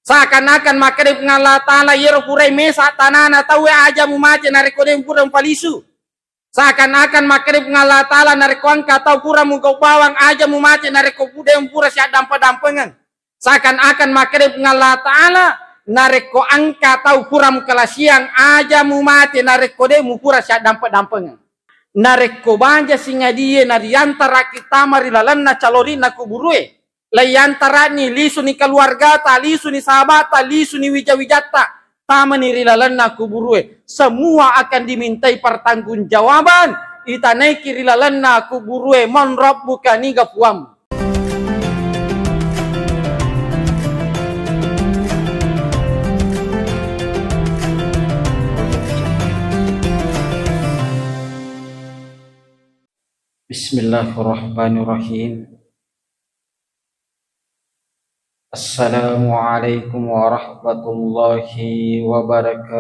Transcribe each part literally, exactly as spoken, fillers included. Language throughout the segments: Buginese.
Seakan-akan makkeda Puang Allah Ta'ala, iyaro purae mesa tanana tauwe aja mumate narekko de' pura mupalisu. Seakan-akan makkeda Puang Allah Ta'ala, narekko engka tau pura mugau bawang aja mumate narekko pu-, de' pura siaddampe-dampengeng. Seakan-akan makkeda Puang Allah Ta'ala, narekko engka tau pura mukalasiang aja mumate narekko de' mupura siaddampe-dampengeng. Narekko baja singadie nariantaraki tama ri lalenna calori'na kuburue, laiantara'ni, lisuni keluargata, lisuni sahabata, lisuni wija-wijatta, tamani ri lalenna kuburue. Semua akan dimintai pertanggungjawaban. Itanaiki ri lalenna kuburue, "Man rabbuka?" Niga puang? Bismillahirrahmanirrahim. Assalamualaikum warahmatullahi wabarakatuh.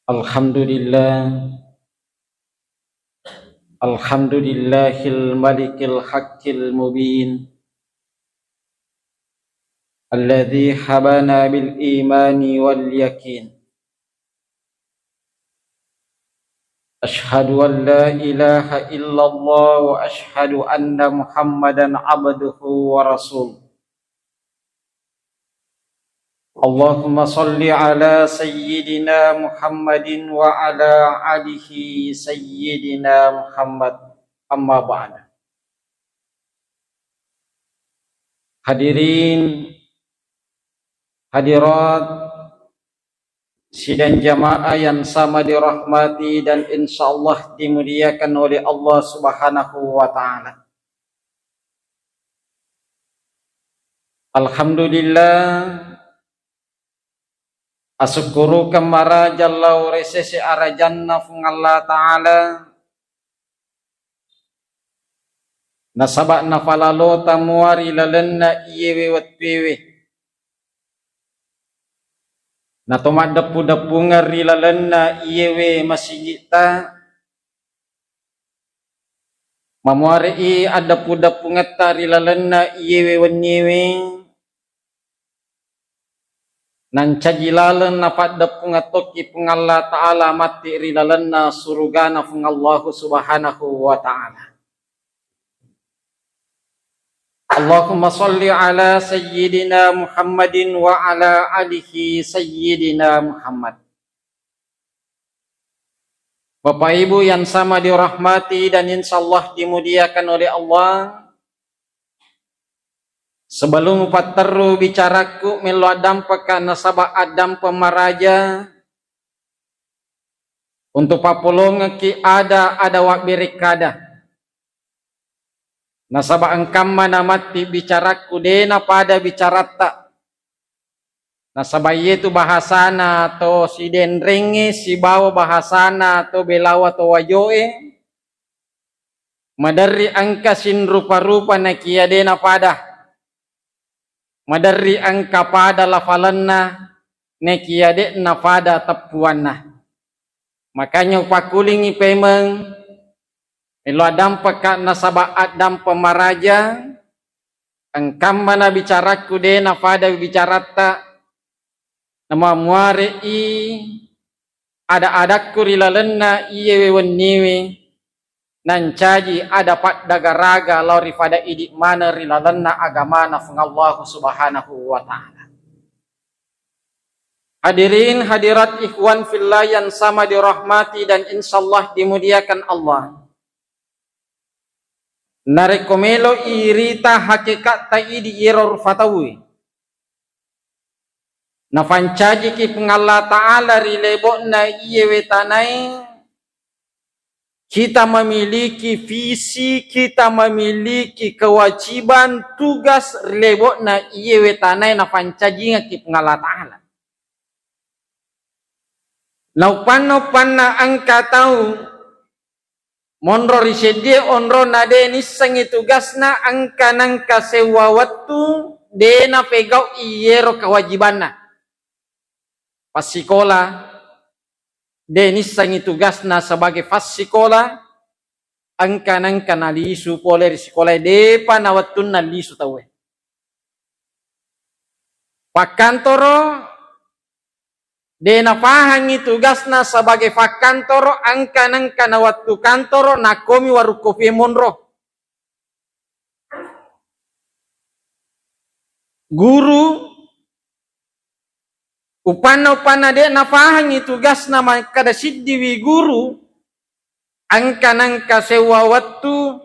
Alhamdulillah. Alhamdulillahil malikil haqqil mubin. Alladzi habana bil imani wal yakin. Asyhadu an la ilaha illallah wa asyhadu anna Muhammadan abduhu wa rasuluh. Allahumma salli ala sayyidina Muhammadin wa ala alihi sayyidina Muhammad. Amma ba'd. Hadirin, hadirat, sidang jamaah yang sama dirahmati dan insyaallah dimuliakan oleh Allah Subhanahu wa Ta'ala. Alhamdulillah, asukkurukeng maraja lao ri sese arajanna Fuang Allah Ta'ala, nasaba nafalalota mua ri lalenna iyewe wettuewe. Natomaddeppu-deppungeng ri lalenna iyewe masigi'ta, mamuare'i addeppu-deppungetta ri lalenna iyewe wenniewe, nancaji laleng napaddeppungeng tokki Puang Allah Ta'ala matti ri lalenna surugana Puang Allahu Subhanahu wa Ta'ala. Allahumma salli ala sayyidina Muhammadin wa ala alihi sayyidina Muhammad. Bapak Ibu yang sama dirahmati dan insyaallah dimuliakan oleh Allah, sebelum patterru bicarakku, mello addampeka nasaba addampeng maraja, untuk pappolongekki ada-ada wabberekkada. Nasaba engkamma namatti bicarakku, de napada bicaratta. Nasaba iyetu bahasana to Sidenrengnge sibawa bahasana to Belawa to Wajoe, maderri engka sinrupa-rupa nakia de napada. Maderri engka pada lafalenna, nekia de'na pada teppuanna. Makanya upakkulingi pemeng, melo addampeka nasaba addampeng maraja, engkamma na bicarakku de napada bicaratta, namamuare'i ada-adakku ri lalenna iyewe wenniwe, nancaji ada paddagaraga lao ri pada idi maneng ri lalenna agamana Puang Allahu Subhanahu wa Ta'ala. Hadirin hadirat ikhwan fillah yang sama dirahmati dan insyaallah dimuliakan Allah. Narekko melo irita hakikatta idi iyero rufa tauwe, nafancajiki Puang Allah Ta'ala ri lebo'na iyewe tanae, kita memiliki visi, kita memiliki kewajiban, tugas ri lebo'na iyewe tanae nafancajingekki Puang Allah Ta'ala. Naupanna-upanna engka tau monro ri seddie onrona de nissengngi tugasna, engka nengka sewwa wettu de napegau'i iyero kewajibanna. Passikola, de nissengngi tugasna sebagai passikola, engka nengka nalisu pole ri sikolae, depa na wettunna lisu tauwe. Pakkantoro, de nafahangngi tugasna sebagai fakkantoro, engka nengka na wettu kantoro, nakkomi warukko fie monro. Guru, upanna-upanna de nafahangngi tugasna makkada siddiwi guru, engka nengka sewwa wettu,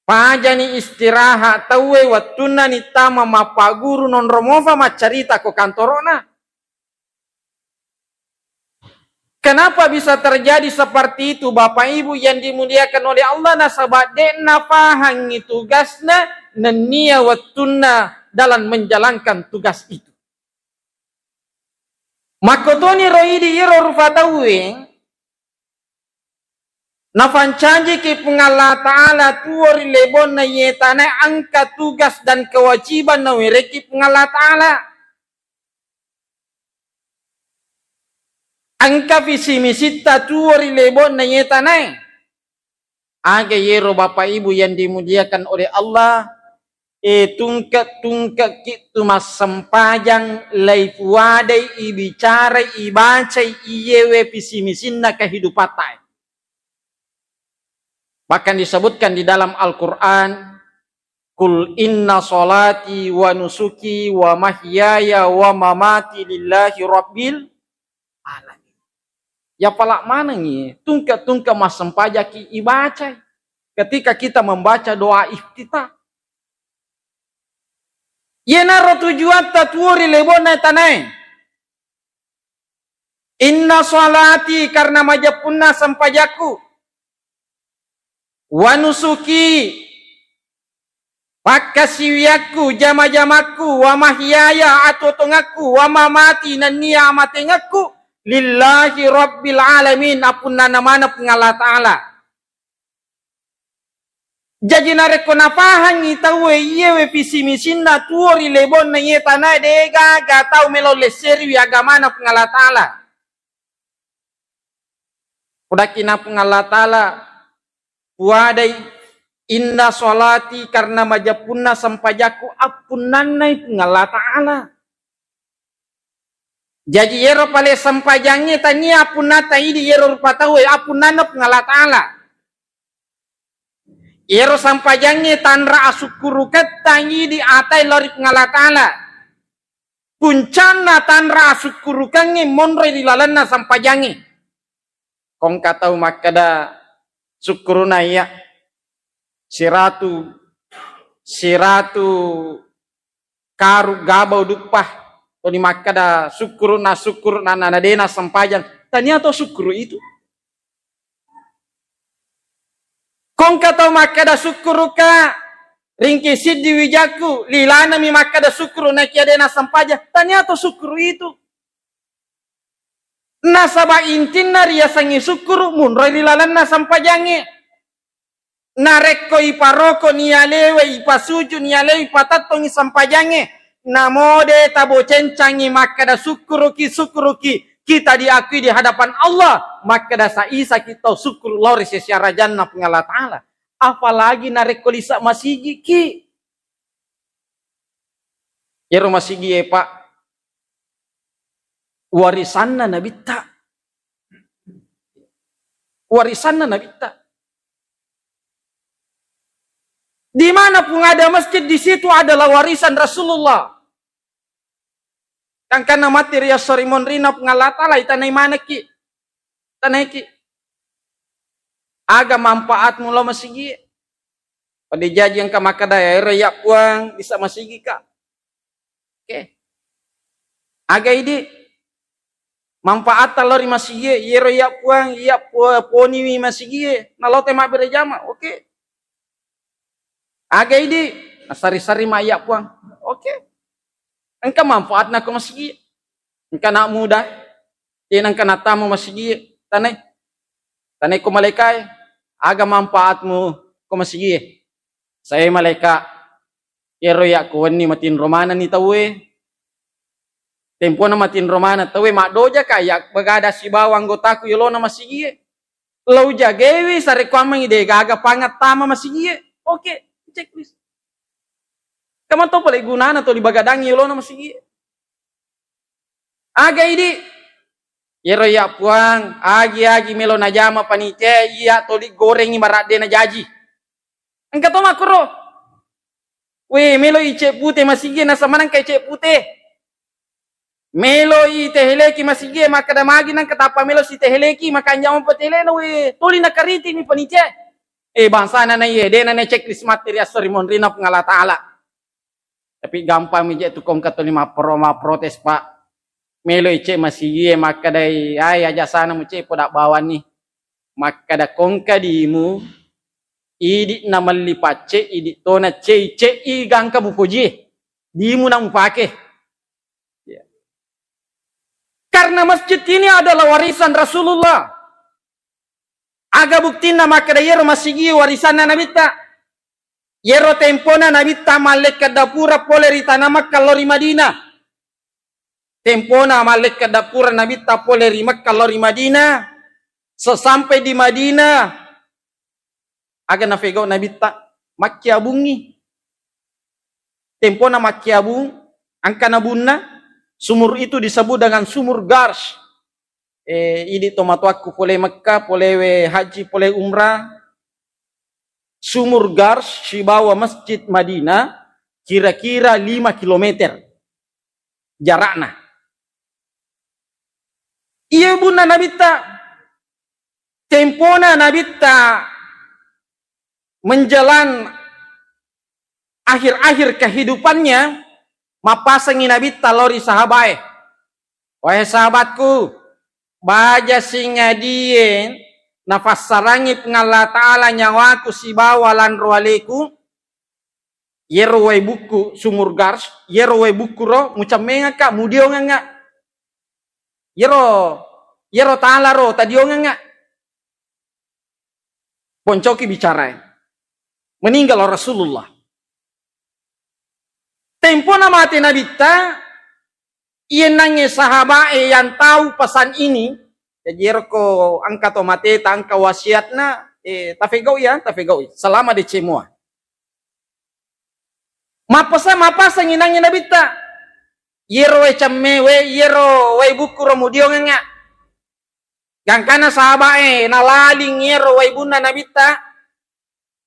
pajani istirahat tauwe, wettunna nittama mappaguru nonro mofa maccarita ko kantorona. Kenapa bisa terjadi seperti itu, Bapak Ibu yang dimuliakan oleh Allah? Nasaba de nafahangngi tugasna nennia wettunna dalam menjalankan tugas itu. Makkotoni ro idi iro rufa tauwe, nafancajiki Puang Allah Ta'ala tuo ri lebonna iye tanae, engka tugas dan kewajiban nawereki Puang Allah Ta'ala. Engka visi misitta tuo ri lebonna iye tanae. Aga yero Bapak Ibu yang dimuliakan oleh Allah, e, tungke-tungke kitu massempajang, laipuadai, ibicarai, ibacai iyewe visi misinna kehidupatta. Bahkan disebutkan di dalam Al-Quran, "Qul inna salati wa nusuki wa mahyaya wa mamati lillahi rabbil alamin." Ya pala manengi, tungke-tungke massempajaki ibacai. Ketika kita membaca doa iftitah. Yenaro tujuatta tuo ri lebonna tanae. Inna salati, karena majeppunna sempajakku. Wa nusuki, pakkasiwiakku, jama-jamakku, wa mahyaya, atotongakku, wa mamati, nennia amatengekku, lillahi rabbil alamin, appunnana maneng Puang Allah Ta'ala. Jaji narekko napahangngi tauwe iyewe visi misinna tuo ri lebonna iye tanae, degaga tau melo lesseriwi agamana Puang Allah Ta'ala. Pudakki na Puang Allah Ta'ala, puadai, inna salati, karena majeppunna sempajakku, appunnannai Puang Allah Ta'ala. Jaji yero pale sempajangnge tania appunnata idi yero rupa tauwe, appunnanna Puang Allah Ta'ala. Yero sempajangnge tanra asukkuruketta idi atai lao ri Puang Allah Ta'ala. Puncanna tanra asukkurukengnge monroi ri lalenna sempajangnge. Kongka tau makkeda sukkuruna iya siratu, siratu karu gabau duppa, toni makkeda sukkuru na sukkuru na, na, na dena sempajang. Tania to sukkuru itu. Kongka tau makkeda sukkuruka ringki siddi wijakku, lilanami makkeda sukkuru nakia dena sempajang. Tania to sukkuru itu. Nasaba intinna riasengngi sukkuru munroi ri lalenna sempajangnge. Narekko iparoko nialewe, ipasuju nialewe, ipatettongi sempajangnge, namo de tabo cencangngi makkeda sukkuruki, sukkuruki, kita diakui di hadapan Allah, makkeda saisaki tau sukkuru lao ri sesi arajanna Puang Allah Ta'ala. Apalagi narekko lisa masigiki. Iyaro masigi e, Pak, warisanna Nabitta. Warisanna Nabitta. Di mana pun ada masjid, di situ adalah warisan Rasulullah. Gangkanna matti ri esso ri monrinna Puang Allah Ta'ala, itanai manekki. Tanaiki. Aga manfaatmu lao masigie? Pada jaji engka makkeda, "Ero iya Puang, bisa masigika." Oke. Aga idi manfaatta lao ri masigie? Iyero iya Puang, iya pu-, poniwi masigie, nalao te mabbere jama. Oke. Aga idi? Nasari-sari ma iya Puang. Oke. Engka manfaatna ko masigie. Engka anak muda, de nengka nattama masigie. Tanai. Tanai ko malaikae, aga manfaatmu ko masigie? Sae malaika, iyaro iya ko wenni matinro manenni tauwe. Tempona matinro maneng tauwe, maddoja ka iya begada sibawa anggotaku yolona masigie. Lo ujagewi sarekkuammengngi de gaga pangattama masigie. Oke, checklist. Kamanto pale gunana toli bagadangngi yolona masigie. Aga idi? Yero iya Puang, agi-agi melo najama panitia, iya toli gorengi maradde najaji. Engka to makkoro. We, melo icek pute masigie nasaba nangka icek pute. Melo iteheleki masigie makkeda magi nangka tappa melo siteheleki makanjama petelena we, toli nakaritini panitia. Eh, bangsana na iye, dena na checklist matti ri esso ri monrina Puang Allah Taala. Tapi gampang mi je tu kongka tuli mappro-, mapprotes, Pak. Melo icek masigie makkedai, ai ajasana mucek poda bawanni. Makkeda kongka dimu, idi namelli pacce, idi tona cei-cei gangka mupojie. Dimu na mupake. Ya. Karena masjid ini adalah warisan Rasulullah. Aga buktinna makkeda yero masigi warisanna Nabitta? Yero tempona Nabitta mallekka dapura pole ri tana Makkah lao ri Madinah. Tempona mallekka dapura Nabitta pole ri Makkah lao ri Madinah. Sesampai di Madinah, aga nafegau Nabitta? Makkiabungi. Tempona makkiabung, angka nabunna, sumur itu disebut dengan sumur Garsh. Eh, idi tomatoakku pole Mekka, polewe haji, pole umrah, sumur Garsh sibawa Masjid Madinah kira-kira lima kilometer jarakna. Iya bunna Nabitta, tempona Nabitta menjelang akhir-akhir kehidupannya, mappasengi Nabitta lao ri sahabae, "Wahai sahabatku, baja singadie nafassarangi Puang Allah Ta'ala nyawaku sibawa lanro aleku, yero wae bukku sumur Garsh, yero wae bukku ro mucemmengakka, mudiongengak. Yero, yero tala ro tadiongengak." Poncoki bicarae. Meninggal Rasulullah. Tempona mate Nabitta, iye nangnge sahabae yang tahu pesan ini, jaji eroko engka to mateta, engka wasiatna, eh, tafegau ya, tafegau. Selama decemua. Mapasa-, mapasangi nangnge Nabitta. Yero wae cemme, we, yero wae bukku ro mudiongengak. Gangkana sahabae nalaling yero waibunna Nabitta,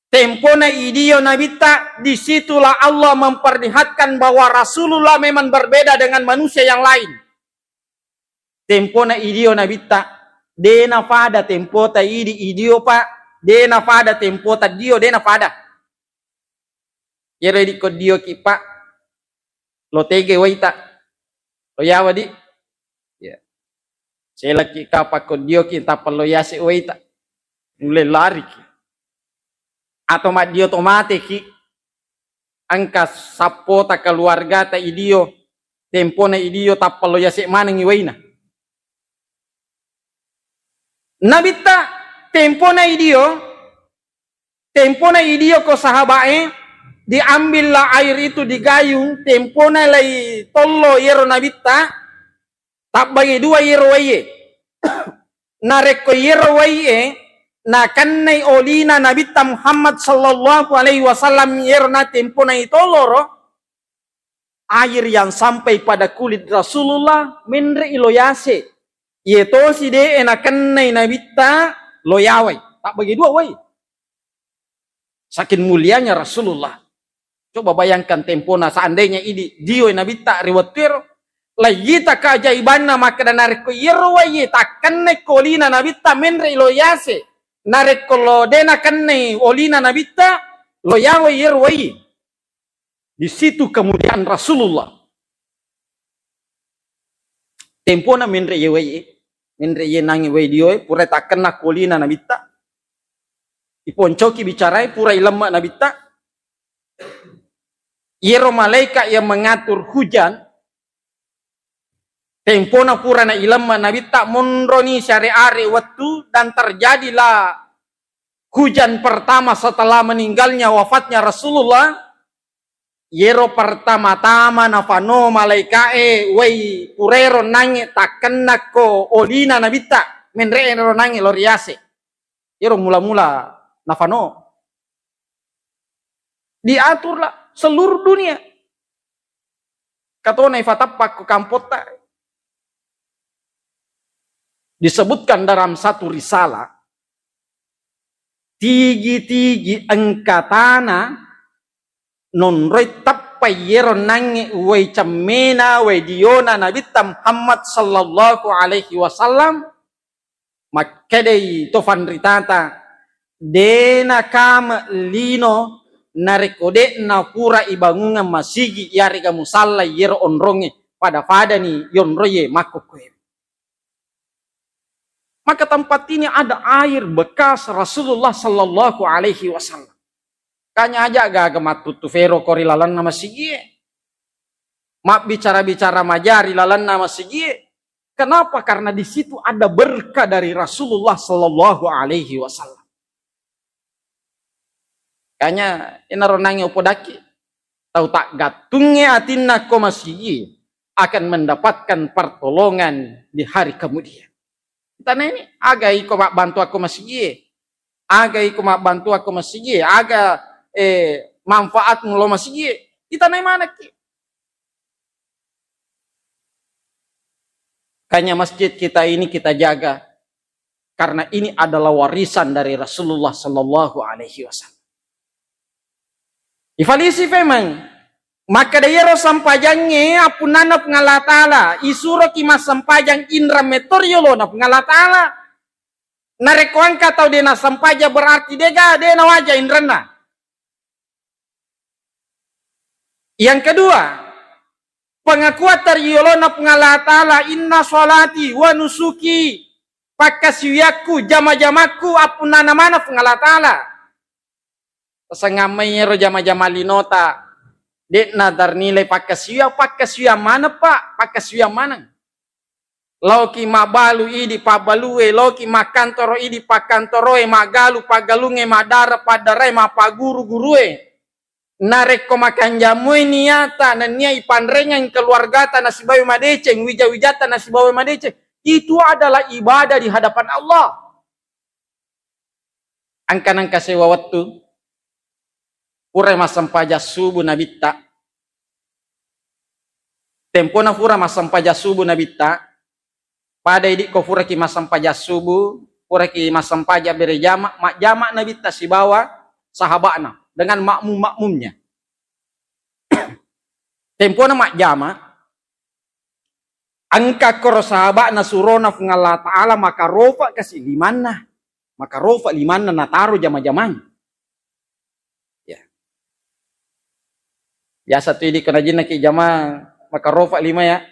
tempona idio Nabitta, disitulah Allah memperlihatkan bahwa Rasulullah memang berbeda dengan manusia yang lain. Tempona idio Nabitta, de nafada tempota idi, idio, Pak, de nafada tempota dio, de nafada. Yero idi ko dioki, Pak, lo tege waita. Lo yawa di? Ya. Selaki kapang ko dioki tappa lo yase waita. Nulle lariki. Atau maddio to mateki. Engka sappota keluargata idio, tempona idio tappa lo yase manengi waina. Nabitta tempona idio, tempona idio ko sahabae, diambillah air itu di gayung, tempona lai tollo yero Nabitta, tabbagi dua yero waie. Narekko yero waie nakennai olina Nabitta Muhammad sallallahu alaihi wasallam yero na tempona itoloro, air yang sampai pada kulit Rasulullah menre'i lo yase. Iye tosi de'e nakennai Nabitta lo yawai. Tabbagi dua wai. Saking mulianya Rasulullah. Coba bayangkan tempona seandainya idi dioi Nabitta ri wettuero. Layyita keajaibanna makkeda narekko iyero wai takkennai ko olina Nabitta menre'i lo yase. Narekko lo de nakennai olina Nabitta lo yawai iyero wai. Di situ kemuliaan Rasulullah. Tempona menre ye wai, menre ye nangi wai dioe, pura takkenna kolina Nabitta. Iponcoki bicarai, pura ilemma Nabitta. Yero malaikat yang mengatur hujan, tempona pura na ilemma Nabitta, monroni siare-are wettu dan terjadilah hujan pertama setelah meninggalnya, wafatnya Rasulullah. Yero pertama-tama nafano malaikae wai purero nange takkenna ko olina Nabitta, menre ero nange lo riase. ero mula-mula nafano. Diaturlah seluruh dunia. Katona ifatappa ko kampotta. Disebutkan dalam satu risalah, tigi-tigi engka tana nonroi tappa iyero nangnge uwai cemmena, uwai diona Nabitta Muhammad sallallahu alaihi wasallam, makkedai to fanritata, de nakame lino narekko de napura ibangungeng masigi iyarega musalla iyero onrongnge, pada-padani yonroie makkokkoe. Maka tempat ini ada air bekas Rasulullah sallallahu alaihi wasallam. Kanya aja gaga mattuttu fero ko ri lalenna masigie. Mabbicara-bicara maja ri lalenna masigie. Kenapa? Karena di situ ada berkah dari Rasulullah sallallahu alaihi wasallam. Kanya enaro nangnge upodakki, tau taggattungnge atinna ko masigie akan mendapatkan pertolongan di hari kemudian. Tanaini, aga iko mabbantu akko masigie? Aga iko mabbantu akko masigie? Aga, eh, manfaatmu lo masigie? Itanai manekki. Kanya masjid kita ini kita jaga karena ini adalah warisan dari Rasulullah sallallahu alaihi wasallam. Ifalisi femeng, makkeda iyaro sampajangnge appunnanna Puang Allah Ta'ala, isuroki massempajang inreng metto ri yolona Puang Allah Ta'ala. Narekko engka tau de nassempajang berarti dega, de nawaja inrenna. Yang kedua, pengakuan ri yolona Puang Allah Ta'ala, inna sholati wa nusuki, pakkasiwiakku, jama-jamakku, appunnana maneng Puang Allah Ta'ala. Tasengngammai ero jama-jama linota, de'na tarnilai pakkasiwiang, pakkasiwiang maneng, Pak, pakkasiwiang maneng. Laoki mabbalu idi pabbalue, laoki makkantoro idi pakkantoroe, maggalu paggalungnge, maddara paddarae, mappaguru gurue. Narekko makanjamui niata nennia ipanrengeng keluargata nasibawa madeceng, wija-wijatta nasibawa madeceng, itu adalah ibadah di hadapan Allah. Angka nengka sewa wettu, purai massempajang subuh Nabitta. Tempona pura massempajang subuh Nabitta, pada idi ko puraki massempajang subuh, puraki massempajang berejama, majjama Nabitta sibawa sahaba'na dengan makmum-makmumnya. Tempona majjama, engka koro sahaba'na surona Puang Allah Ta'ala makarofa kasi limanna. Makarofa limanna nataro jama-jamang. Ya. Biasa tu idi ko najinnaki jama makarofa lima ya.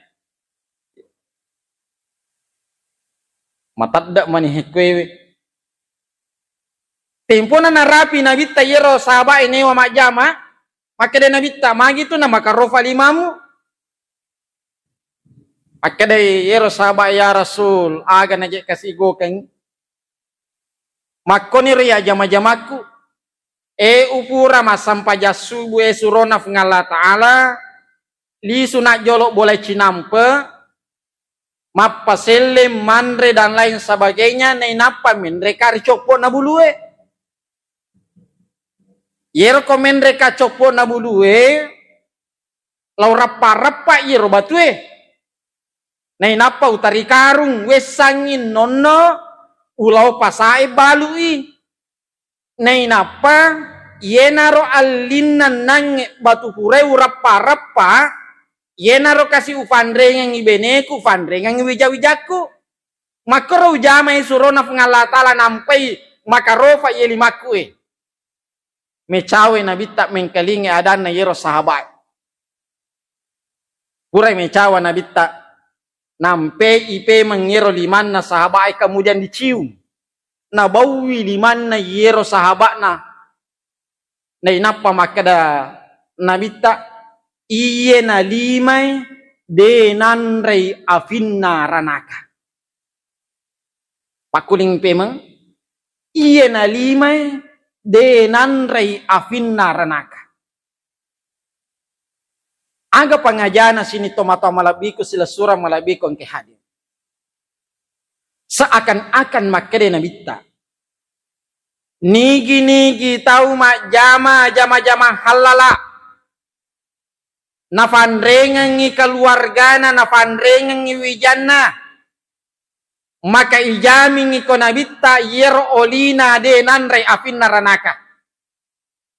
Matadda mani hekkuewe. Tempona narapi Nabitta iyero sahabae newa majjama, makkeda Nabitta, magi tu na makarofa limamu? Makkedai iyero sahabae, ya Rasul, aga naje kasi gokeng? Makkoniro iya jama-jamakku, e upura massempajang subuh e surona Puang Allah Ta'ala, lisu najjolo bola cinampe, mappaselleng, manre dan lain sebagainya, nainappa menreka ri coppo'na bulue. Iyero ko menreka coppo'na bulue, lao rappa-rappa iyero batue. Nainappa utari karung, wessangngi nonno, ulao pasae balui. Nainappa iyenaro allinna nangnge batu purae urappa-rappa, iyenaro kasi ufanrengengngi beneku, ufanrengengngi wija-wijakku. Makkoro ujamai surona Puang Allah Ta'ala nampai makarofa iye limakku e. Mecawe Nabitta mengkalingai adanna iyero sahabae. Purai mecawa Nabitta, nampe ipemeng iyero limanna sahabae, kemudian dicium. Nabaui limanna iyero sahaba'na. Nainappa makkeda Nabitta, iye nalimai de nanrei afinna ranaka. Pakkuling pemeng, iye nalimai de nanrei afinna ranaka. Aga pangajana sini tomatoa malebbiku, silessureng malebbiku engke hadir. Seakan-akan makkeda Nabitta, Nigi-nigi tau majjama jama-jama hallala, nafanrengengngi keluargana, nafanrengengngi wijanna, maka ijamingngi ko Nabitta, iyero olina de nanre afinna ranaka.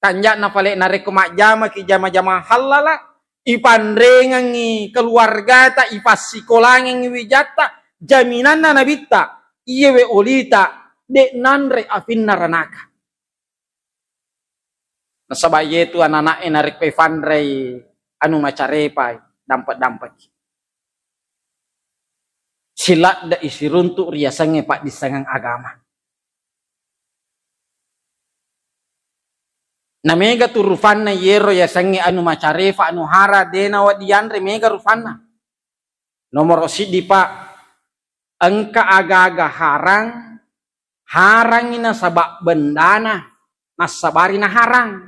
Kanja'na fale narekko majjamaki jama-jama hallala, ipanrengengngi keluargata, ipassikolangengngi wijatta, jaminanna Nabitta, iyewe olita de nanre afinna ranaka. Nasaba iyetu anana'e narekko ifanrei anu macarepa, dampe-dampeki. Siladde'i siruntu riasengnge paddissengeng agama. Na mega tu rufanna iyero yasengnge anu macarepa, anu hara, de nawedding yanre, mega rufanna. Nomoro siddi, Pak, engka aga-aga harang, harangngi nasaba bendana, nassabari naharang.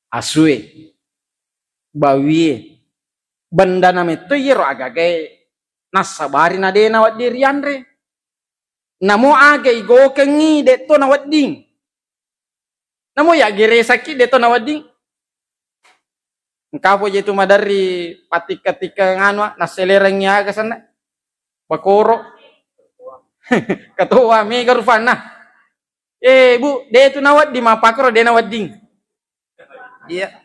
Asue, bawie, bendana metto iyero agagae nassabari na de nawedding rianre. Namo aga igokengngi, de'to nawedding. Namo yaggeresakki, de'to nawedding. Engka po je tu maderri pattikka-tikka nganu, nasselerengngi aga senna? Bakoro. Katoa, mega rufanna. Eh, Bu, de tu nawedding, mappakoro de nawedding. Iya.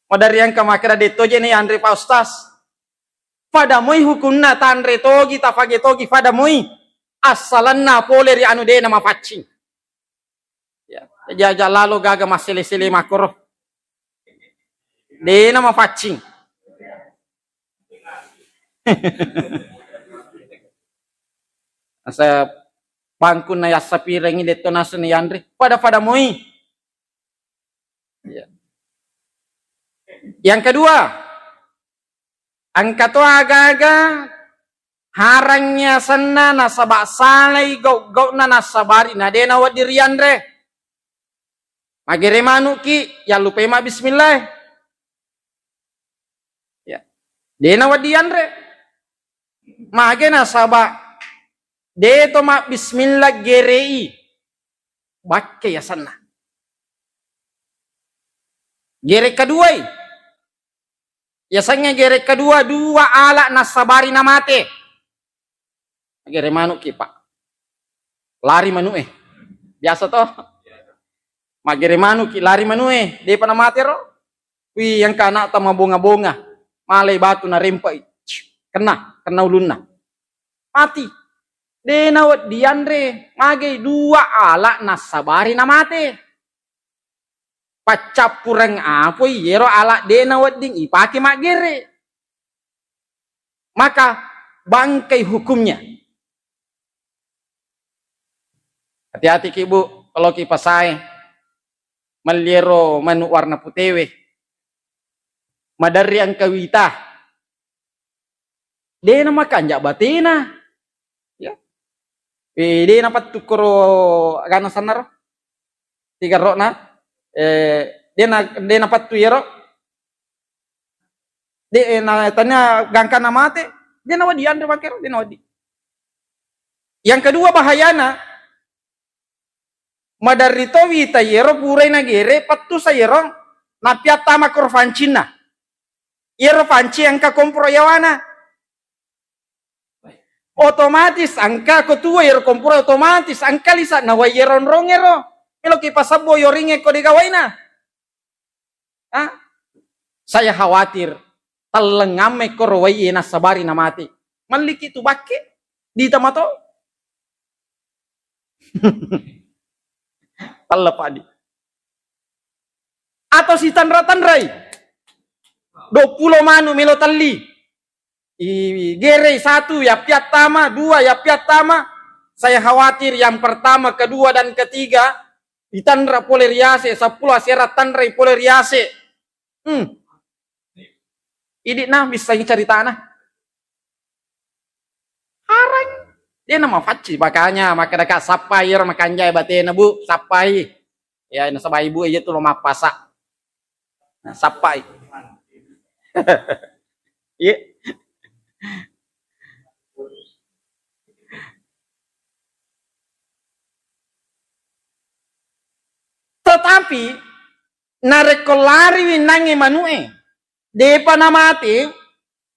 Maderri engka makkeda, de'to je ni yanre, Pak Ustaz. Pada moi hukunna, tanre togi, tafage togi, pada moi. Assalenna pole ri anu de namafaccing. Ya, aja-aja lalo gaga massele-sele makkoro. De namafaccing. Asa bangkunna yassapirengngi, de'to naseng yanre. Pada-pada moi. Ya. Yang kedua, engka to aga-aga harangngi asenna nasaba salai gau-gauna nassabari na de nawedding rianre. Magere manuki, yallupai mabbismillah. Ya. De nawedding yanre. Mage nasaba de to mabbismillah gerei, bakke yasenna. Gere keduai, yasengnge gere kedua, dua ala nassabari namate. Magere manuki, Pak. Lari manu'e. Biasa to? Magere manuki, lari manu'e. Depa namate ro. Wi, engka anakta mabonga-bonga. Malai batu narempe'i. Kena, kena ulunna. Mati. De nawedding yanre. Mage dua ala nassabari namate. Paccappureng apoi yero ala de nawedding ipake maggere. Maka bangkai hukumnya. Hati-hati ki, Bu, kalau ki pasae, melli ero manu warna putewe. Maderri engka wita. De namakanja batena. Ya. Eh, de napattu koro agana sannaro. Tiga rokna. Eh, de na, de napattu yero. De, eh, na, tania gangkana mate, de nawedding yanre makero, de nawedding. Yang kedua bahayana, maderri to wita yero purai nagere, pattusa yero, napiattama koro fancinna. Yero fanci engka komporo yawana. Otomatis engka ko tuo yero komporo, otomatis engka lisa na wai yero onrong ero. Melo ki pasabbo yoringe ko degawaina. Ah? Saya khawatir, tellengamme koro wai e nassabari namate. Melliki tu bakke, ditama to. Telle padi. Atau sitanra-tanrai. Dua puluh manu melo telli. Igerei satu, yappiattama, dua, yappiattama. Saya khawatir yang pertama, kedua, dan ketiga, ditanra pole riase, seppulo asera tanrai pole riase. Hmm. Idi na missangi caritana. Harang. Dia nama facci, makanya makkeda ka sappai ero makanjai batena, Bu, sappai. Ya, nasaba ibu aja tu lo mappasa. Nah, sappai. Iya. Narekko lariwi nangnge manu'e, depa namate,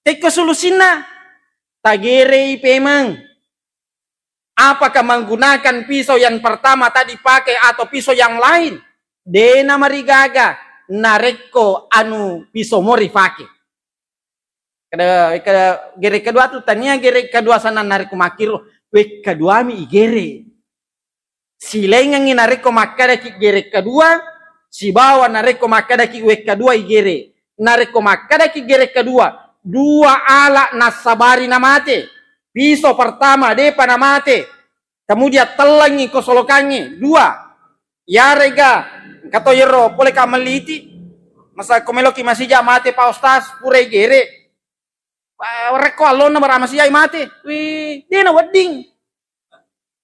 tekko solusinna, tagerei pemeng. Apakah menggunakan pisau yang pertama tadi pakai atau pisau yang lain? De namarigaga narekko anu pisau mo rifake. Kada, kada, gere kedua tu tania gere kedua sana narekko makkiro, wekka duami igere. Silaingengngi narekko makkadaki gere kedua, sibawa narekko makkadaki wekka dua igere. Narekko makkadaki gere kedua, dua ala nassabari namate. Piso pertama depa namate. Kemudian tellengngi ko solokangnge dua. Yarega engka to yero pole ka melliti. Masa ko meloki masija mate Pak Ustaz, pura igere. Pa-, rekko allonna bara masijai mate. Wih, dena wedding.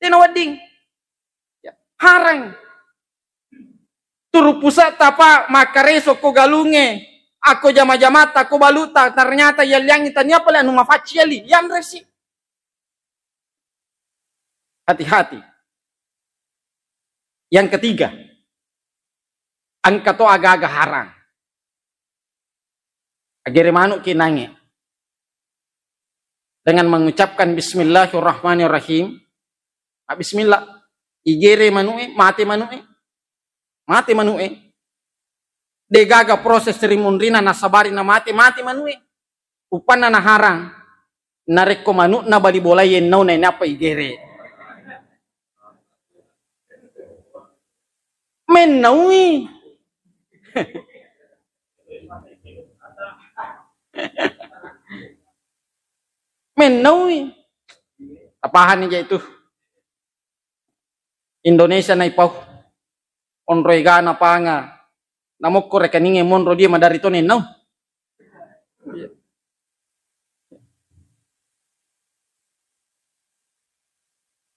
Dena wedding. Ya, harang. Turu pusa'ta, Pak, makkareso ko galungnge, akko jama-jamatta, ko balutta, ternyata yalliangngi tania pale anu mafacci yali, yanresi. Hati-hati. Yang ketiga, engka to aga-aga harang. Agere manu'ki nangnge. Dengan mengucapkan bismillahirrahmanirrahim. Ah, bismillah. Igere manu'e, mate manu'e. Mate manu'e. Degaga proses rimunrina nasabari namate, mate manu'e. Uppanna naharang. Narekko manu'na bali bola yennau nainappa igere. Mennaui. Mennaui. Tapahanni je itu. Indonesia naipau. Onro egana panga. Namokko rekeningnge monro dia madari to nennau.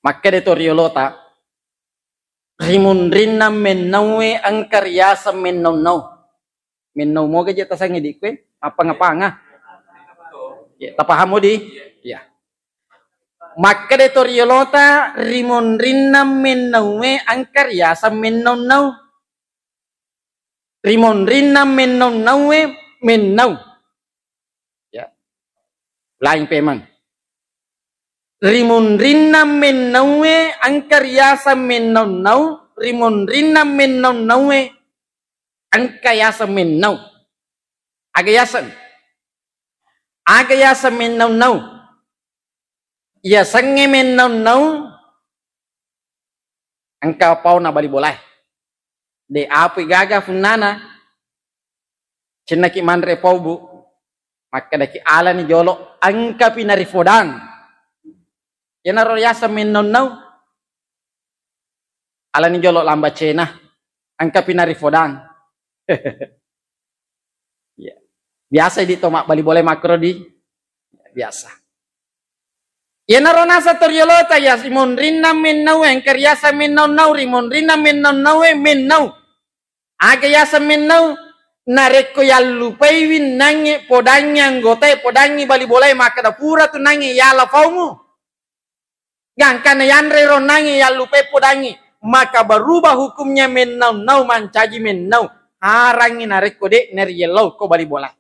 Makkeda to riolota, rimunrinna mennaue engka riaseng mennau-nau. Mennau moga je tasangi dikkue, mappanga-panga. Ya, tapahamo di? Ya. Makkeda to riolota, rimunrinna mennaue engka riaseng mennau-nau. Rimunrinna mennau-naue mennau. Ya. Laing pemeng. Rimunrinna mennaue engka riaseng mennau-nau, rimunrinna mennau-naue engka yaseng mennau. Aga yaseng? Aga yaseng mennau-nau? Yasengnge mennau-nau engka pauna bali bolae. De apui gaga funnana. Cennaki manre pau, Bu. Makkedaki alani jolo engkapi narifodang. Iyanaro yaseng mennau-nau. Alani jolo lamba cena, engkapi narifodang. Ya. Biasa idi to mabbali bola makkoro di. Biasa. Iyanaro nasa to riolota ya, rimunrinna mennau, engka riaseng mennau-nau, rimunrinna mennau-nau e mennau. Aga yaseng mennau? Narekko yallupaiwi nangnge podangngi anggotae, podangngi bali bolae, makkeda pura tu nangnge yala paumu. Gangkanna yanre ro nangnge yallupai podangngi, maka berubah hukumnya mennau-nau mancaji mennau. Harangngi narekko de nariellau ko bali bola.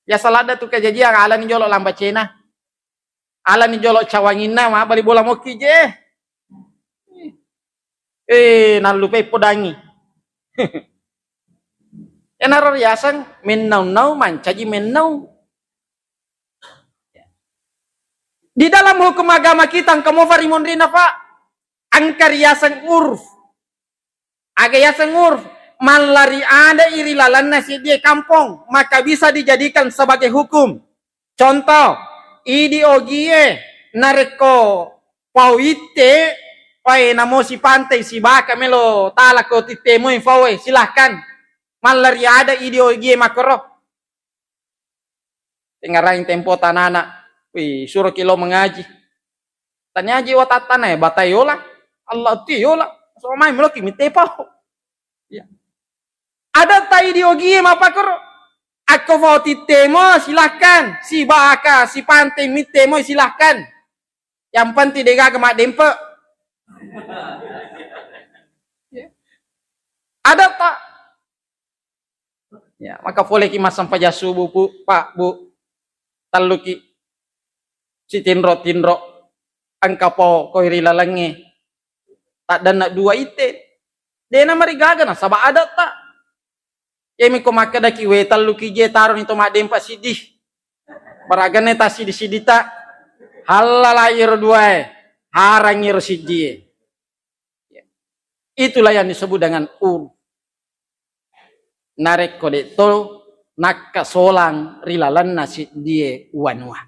Biasa ladda tu kejadian, alani jolo lamba cena. Alani jolo cawanginna, mabbali bola mokki je. Eh, nallupai podangi. Enaro riaseng mennau-nau mancaji mennau. Di dalam hukum agama kita engka mofa rimunrinna, Pak. Engka riaseng urf. Aga yaseng urf, mallari adai ri lalenna seddie kampong, maka bisa dijadikan sebagai hukum. Contoh, idi ogie narekko pau itte, pae namo sipantai sibaka melo talako tittemoi faue, silahkan. Mallari ada idi ogie makkoro. Tengaraing tempo tanana, wih, suroki lo mengaji. Taniaji watattana e, bata yola, Allah ti yola, so mai meloki mittepau. Ya. Ada tai di ogie mapakoro. Akko fao tittemo, silahkan. Sibaka, sipante mittemo, silahkan. Yang penting degaga maddempe. Ya. Adatta. Ya, maka poleki massempajang subuh, Pu, Pak, Bu. Telluki. Sitinro-tinro. Engka po koi ri lalengnge. Taddanna dua itte. Dena marigaga nasaba adatta. Iyami ko makkedaki, we, telluki je taroni to maddempa siddi. Baraganna ta siddi-siddita. Hallala iyaro duae. Harang iyaro siddie. Itulah yang disebut dengan uruf. Narekko de'to nakkasolang ri lalenna siddie wanua.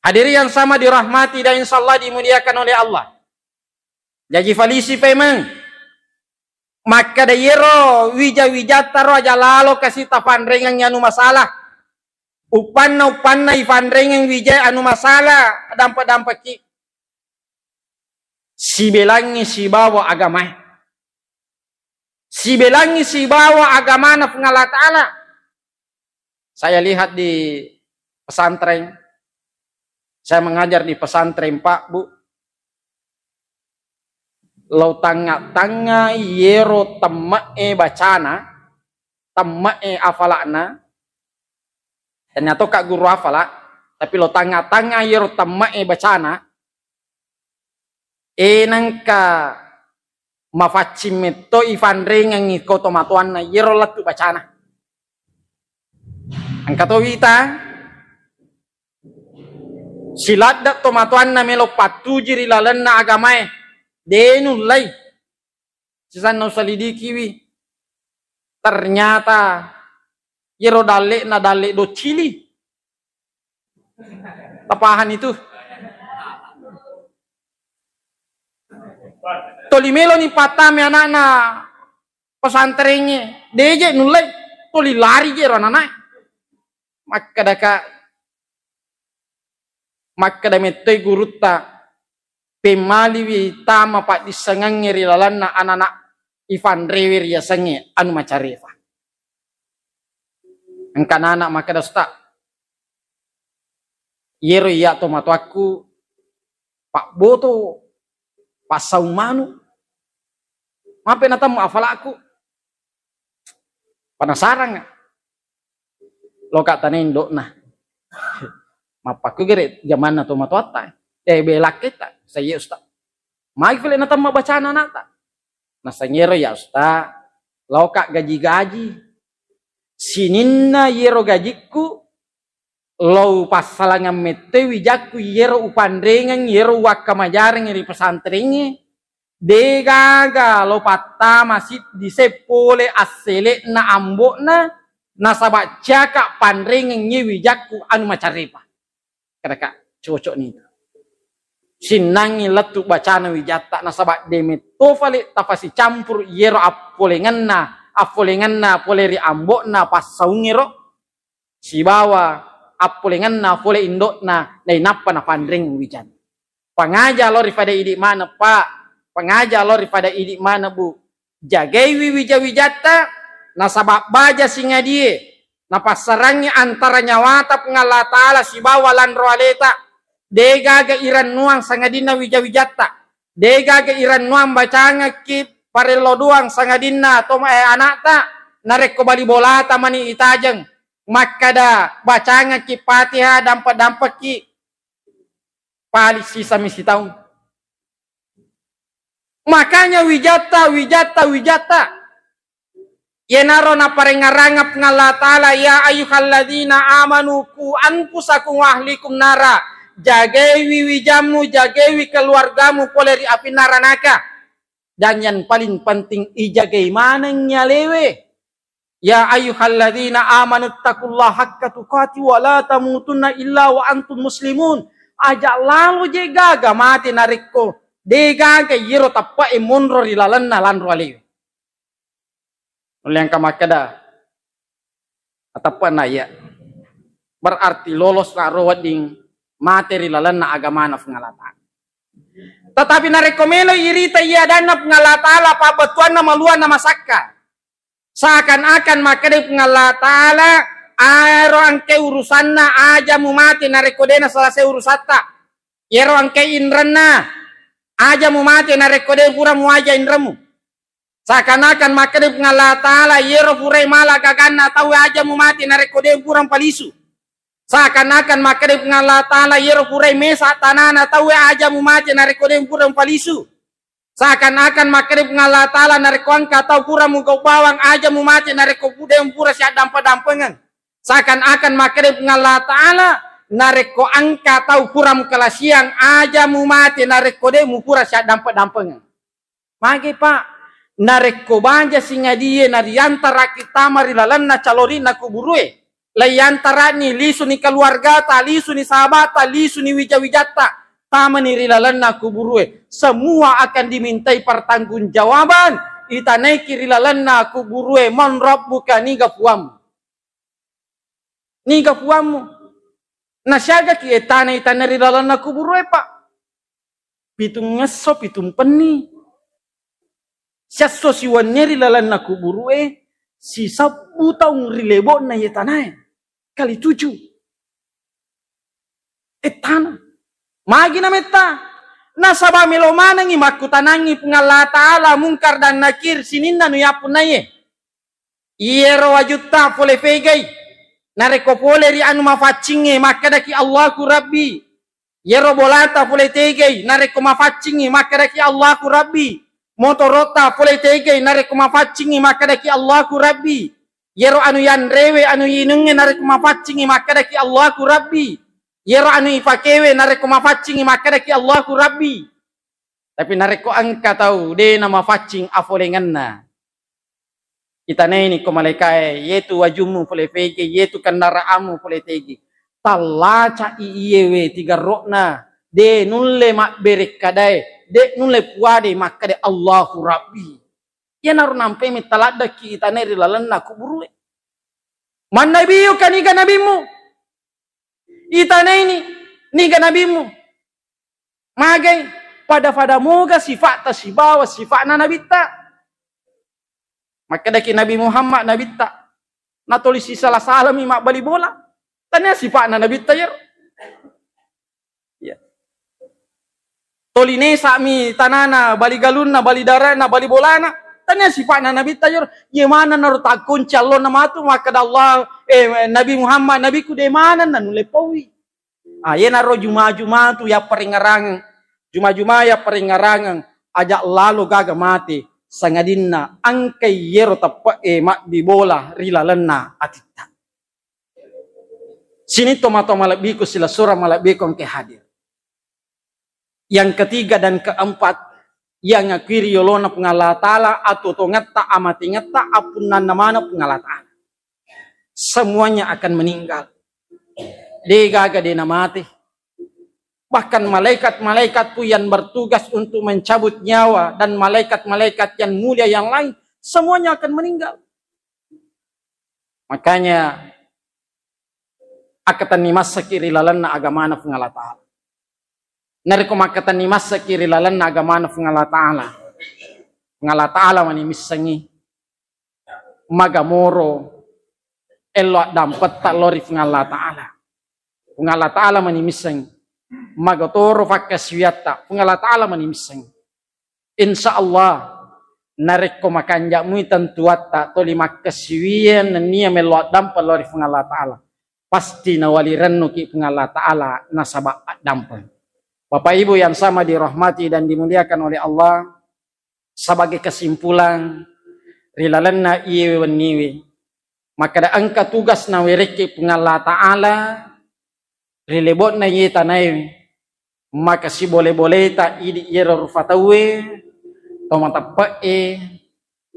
Hadiri yang sama dirahmati dan insyaallah dimuliakan oleh Allah. Jaji falisi paimeng. Makkeda yero wija-wijatta ro aja lalo kasi tafanrengeng anu masalah. Uppanna-uppanna ifanrengeng wijai anu masalah, dampa-dampaki. Sibelangngi sibawa agamae. Sibelangngi sibawa agamana Puang Allah Ta'ala. Saya lihat di pesantren, saya mengajar di pesantren, Pak, Bu. Lao tangnga-tangnga yero temme'e bacana, temme'e afala'na, tennia tokka guru afala, tapi lao tangnga-tangnga yero temme'e bacana, e nengka mafaccing metto ifanrengengngi ko tomatoanna yero lettu bacana. Engka to wita, siladde tomatoanna melo pattuji ri lalenna agamae, de nullai. Sisanna usalidikiwi, ternyata yero dalle'na dalle doccili. Tapahan itu. Toli meloni pattame anakna pesantrengnge, deje nullai, toli lari je ro ananae. Makkedaka, makkeda mettoi gurutta, pemmaliwi tama paddissengengnge ri lalenna anana ifanrewe riasengnge anu macarefa. Engka nana makkeda, Ustaz, yero iya tomatoakku pabboto, passaung manu, mape natemmu afalakku. Penasaran. Loka tanai indo'na. Mappakku gere jamanna tomatoatta. Eh, belakketta. Saya, Ustaz. Mai file natemma bacana anakta. Nasengero ya, Ustaz. Loka gaji-gaji. Sininna yero gajikku, lo passalangang mettoi wijakku yero upanrengeng, yero uwakkamajareng ri pesantrengnge. De gaga lo pattama siddi se pole assele'na ambo'na, nasaba ciaka panrengeng ye wijakku anu macarepa. Kadaka cocok ni. Sinnangi lettu bacana wijatta, nasaba de metto fale tafasicampur yero appolengenna, appolengenna pole ri ambo'na passaungngero. Sibawa appolengenna pole indo'na nainappa napanreng wijan. Pangaja lo ri pada idi maneng, Pak. Pangaja lo ri pada idi maneng, Bu. Jagaiwi wija-wijatta, nasaba baja singadie napassarangngi antara nyawata Puang Allah Ta'ala sibawa lanro aleta. De gaga irennuang sangadinna wija-wijatta. De gaga irennuang bacangekki parello doang sangadinna to, eh, anakta. Narekko bali bolata mani itajeng. Makkada bacangekki Fatihah, dampa-dampakki pali sisami sitaung. Makanya wijatta, wijatta, wijatta. Yenaro naparengarangeng Puang Allah Ta'ala, "Ya ayyuhalladzina amanu qu anfusakum wa ahlikum nara." Jagaiwi wijammu, jagaiwi keluargamu pole ri api naranaka. Dan yang paling penting, ijagai maneng nyalewe. "Ya ayyuhalladzina amanu taqullaha haqqa tuqati wa la tamutunna illa wa antum muslimun." Aja lalo je gaga mate narekko de gaga yero tappa e monro ri lalenna lanro alewe. Ulle engka makkeda, "Ateppe'na iya." Berarti lolos na ro wedding mate ri lalenna agamana Puang Allah Ta'ala. Tetapi narekko melo irita iya adanna Puang Allah Ta'ala, pabbettuanna maluanna masakka. Seakan-akan makkeda Puang Allah Ta'ala, aro engke urusanna aja mumate narekko dena selesai urusatta. Yero engke inrenna, aja mumate narekko de pura muaja inremmu. Seakan-akan makkeda Puang Allah Ta'ala, iyero purai mala gaganna tau aja mumate narekko de pura mpalisu. Seakan-akan makkeda Puang Allah Ta'ala, iyero purai mesa tanana tau aja mumate narekko de pura mpalisu. Seakan-akan makkeda Puang Allah Ta'ala, narekko engka tau pura mugau bawang aja mumate narekko de pura siaddampe-dampengeng. Seakan-akan makkeda Puang Allah Ta'ala, narekko engka tau pura mukalasiang aja mumate narekko de mupura siaddampe-dampengeng. Magi, Pak? Narekko baja singadie nariantaraki tama ri lalenna calori'na kuburue, laiantarani, lisuni keluargata, lisuni sahabata, lisuni wija-wijatta, tamani ri lalenna kuburue. Semua akan dimintai pertanggungjawaban. Itanaiki ri lalenna kuburue, "Man rabbuka?" Niga puammu? Niga puammu? Nasiagaki etana itana ri lalenna kuburue, Pak? Pitungngesso, pitung penni. Siasso siwennie ri lalenna kuburue, sisebbu taung ri lebo'na ye tanae. Kali tuju. Ettana. Magi nametta? Nasaba melo manengngi makkutanangngi Puang Allah Ta'ala Mungkar dan Nakir sininna nuyappunnaie. Iyero wajutta fole fegai, narekko pole ri anu mafaccingnge, makkedaki, "Allahu Rabbi." Iyero bolata fole tegai, narekko mafaccingngi, makkedaki, "Allahu Rabbi." Motorotta fole tegai, narekko mafaccingngi, makkedaki, "Allahu Rabbi." Iyero anu yanrewe, anu yinungnge, narekko mafaccingngi, makkedaki, "Allahu Rabbi." Iyero anu ifakewe, narekko mafaccingngi, makkedaki, "Allahu Rabbi." Tapi narekko engka tau de namafaccing afolengenna, itanaini ko malaikae, "Yetu wajummu fole fege, yetu kendaraanmu fole tege." Tallaca'i iyewe tigerro'na, de nulle mabberekkadae, de nulle puade makkeda, "Allahu Rabbi." Iyanaro nampai metta laddekki itanai ri lalenna kuburue. "Man nabiyuka?" Niga nabimmu? Itanaini, "Niga nabimmu?" Magai, pada-pada moga sifa'ta sibawa sifa'na nabitta. Makkedaki Nabi Muhammad nabitta, natoli sisala-salami mabbali bola. Tania sifa'na nabitta iyaro. Ya. Toli nesa'mi tanana, bali galunna, bali darana, bali bolana. Tania sifa'na nabitta iyaro. Ye maneng naro takkonci allonna matu makkeda Allah, eh, Nabi Muhammad, nabiku de maneng nanulle pauwi. Ah, yenaro juma-juma tu yapparingngerangeng, juma-juma yapparingngerangeng, aja lalo gaga mate, sangadinna engkai yero teppe'e mabbi bola ri lalenna atitta. Sining tomatoa malebbiku, silessureng malebbiku engke hadir. Yang ketiga dan keempat, yang akui ri yolona Puang Allah Ta'ala, atuo-tuongetta, amatengetta, appunnanna maneng Puang Allah Ta'ala. Semuanya akan meninggal. De gaga de namate. Bahkan malaikat-malaikat pun yang bertugas untuk mencabut nyawa dan malaikat-malaikat yang mulia yang lain, semuanya akan meninggal. Makanya, akkatenni massaki ri lalenna agamana Puang Allah Ta'ala. Narekko makkatenni massaki ri lalenna agamana Puang Allah Ta'ala, Puang Allah Ta'ala mani missengngi magamoro ello addampetta lao ri Puang Allah Ta'ala. Puang Allah Ta'ala mani missengngi magatoro fakkasiwiatta, Puang Allah Ta'ala mani missengngi. Insya Allah, narekko makanja mui tentuatta toli makkasiwiang nennia mello addampe lao ri Puang Allah Ta'ala, pasti nawali rennuki Puang Allah Ta'ala nasaba addampeng. Bapak Ibu yang sama dirahmati dan dimuliakan oleh Allah, sebagai kesimpulan, ri lalenna iyewe wenniwe, makkeda engka tugas nawerekki Puang Allah Ta'ala ri lebo'na iye tanae, maka sibole-boleta idi iyero rufa tauwe, to mateppe'e,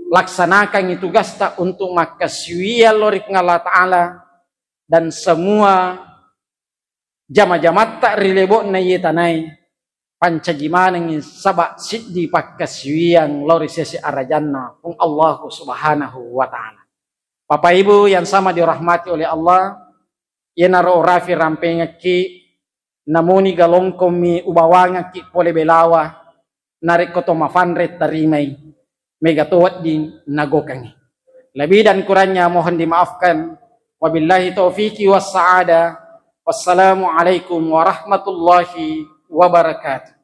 laksanakangngi tugasta untuk makkasiwiang lao ri Puang Allah Ta'ala, dan semua jama-jamatta ri lebo'na iye tanae, pancaji manengngi saba siddi pakkasiwiang lao ri sese arajanna Puang Allahu Subhanahu wa Ta'ala. Bapak Ibu yang sama dirahmati oleh Allah, iyanaro orafi rampengekki, namuni galongkommi ubawangekki pole belawa, narekko to mafanre tarimai, mega to wedding nagokangngi. Lebih dan kurangnya mohon dimaafkan. Wabillahi taufiki wassa'adah. Wassalamualaikum warahmatullahi wabarakatuh.